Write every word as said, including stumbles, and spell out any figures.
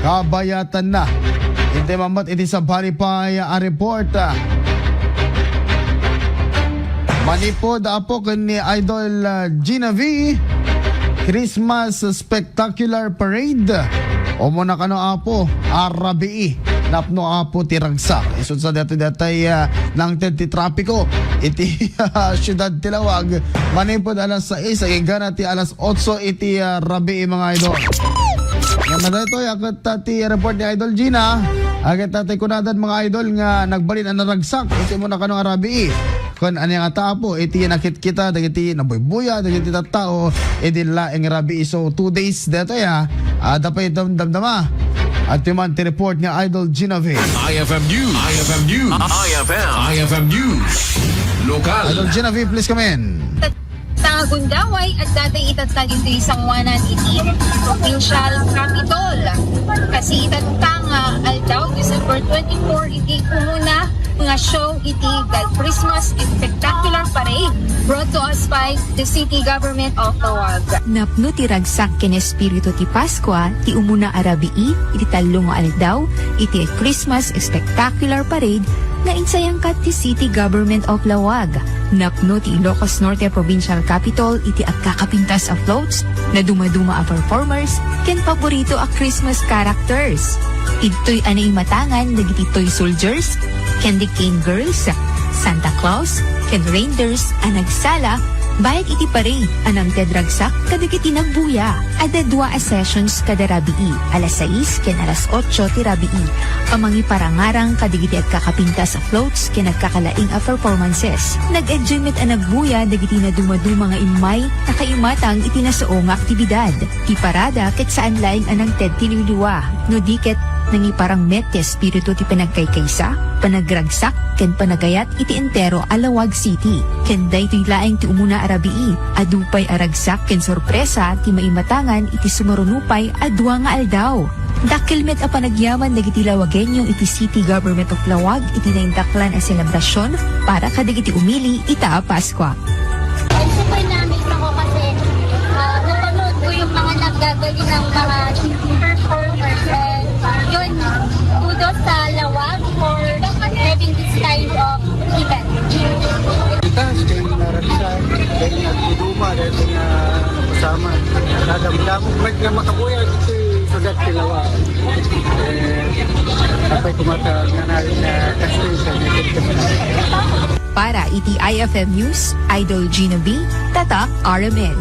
kabayatanna. Intayon met iti sabali pay a report. Manipud, Apo, ken ni Idol, ah, Gina V, Christmas Spectacular Parade. Umuna kano, Apo, a rabii. Napno, Apo, ti ragsak. Isu sa daytoy, daytoy, ah, nangted ti trapiko iti, ah, siudad ti Laoag. Manipud alas sais, agingga ti alas otso iti, ah, rabii, mga idol. Ngem daytoy, a ket, ah, ti report ni Idol Gina, a ket, ah, ti kunadan, mga idol, nga nagbalin a naragsak iti umuna kano a rabii. Ken ania ngata, Apo, iti nakitkita dagiti nabuybuya, dagiti tattao, idi laeng rabii. So, two days daytoy, ah. Adda pay dam-, damdama. Adtoy man ti report ni Idol Gina V. I F M News. I F M News. I F M. I F M News. Lokal. Idol Gina V, please come in. Sa gundaway, adda tay itattad iti sangoanan iti provincial capitol. Kasi itatta nga aldaw, December twenty-four, iti umuna nga show iti The Christmas Spectacular Parade, brought to us by the City Government of Laoag. Napno ti ragsak ken espiritu ti Paskua ti umuna a rabii iti tallo nga aldaw iti Christmas Spectacular Parade nga insayangkat ti City Government of Laoag. Napno ti Ilocos Norte Provincial Capitol iti agkakapintas a floats, nadumaduma a performers, ken paborito a Christmas characters. Idtoy a naimatangan dagiti toy soldiers, candy cane girls, Santa Claus, ken reindeers a nagsala bayat iti parade a nangted ragsak kadagiti nagbuya. Adda dua a sessions kada rabii, alas sais ken alas otso ti rabii, a mangiparangarang kadagiti agkakapintas a floats ken agkakalaing a performances. Nag-enjoy met a nagbuya dagiti nadumaduma nga immay a kaimatang iti nasao nga aktibidad. Ti parada ket saan laeng a nangted ti liwliwa, no di ket nangiparang met ti espiritu ti panagkaykaysa, panagragsak, ken panagayat iti entero a Laoag City. Ken daytoy laeng ti umuna a rabii, adu pay a ragsak ken sorpresa ti maimatangan iti sumaruno pay a dua nga aldaw. Dakkel met a panagyaman dagiti Laoagueño iti City Government of Laoag iti naindaklan a selebrasyon para kadagiti umili ita a Paskua. Ay, super na-amaze ako kasi, ah, napanood ko yung mga nagagaling ng mga performers. And yun, kudos sa Laoag for having this kind of event. Kita, sa naragsak, dahil nagduduma, dahil na napasama. Dadamdam, may nga makabuya dito sa Laoag. Eh, apay kumata nga na, na, Para iti I F M News, Idol Gina V, Tatak R M N.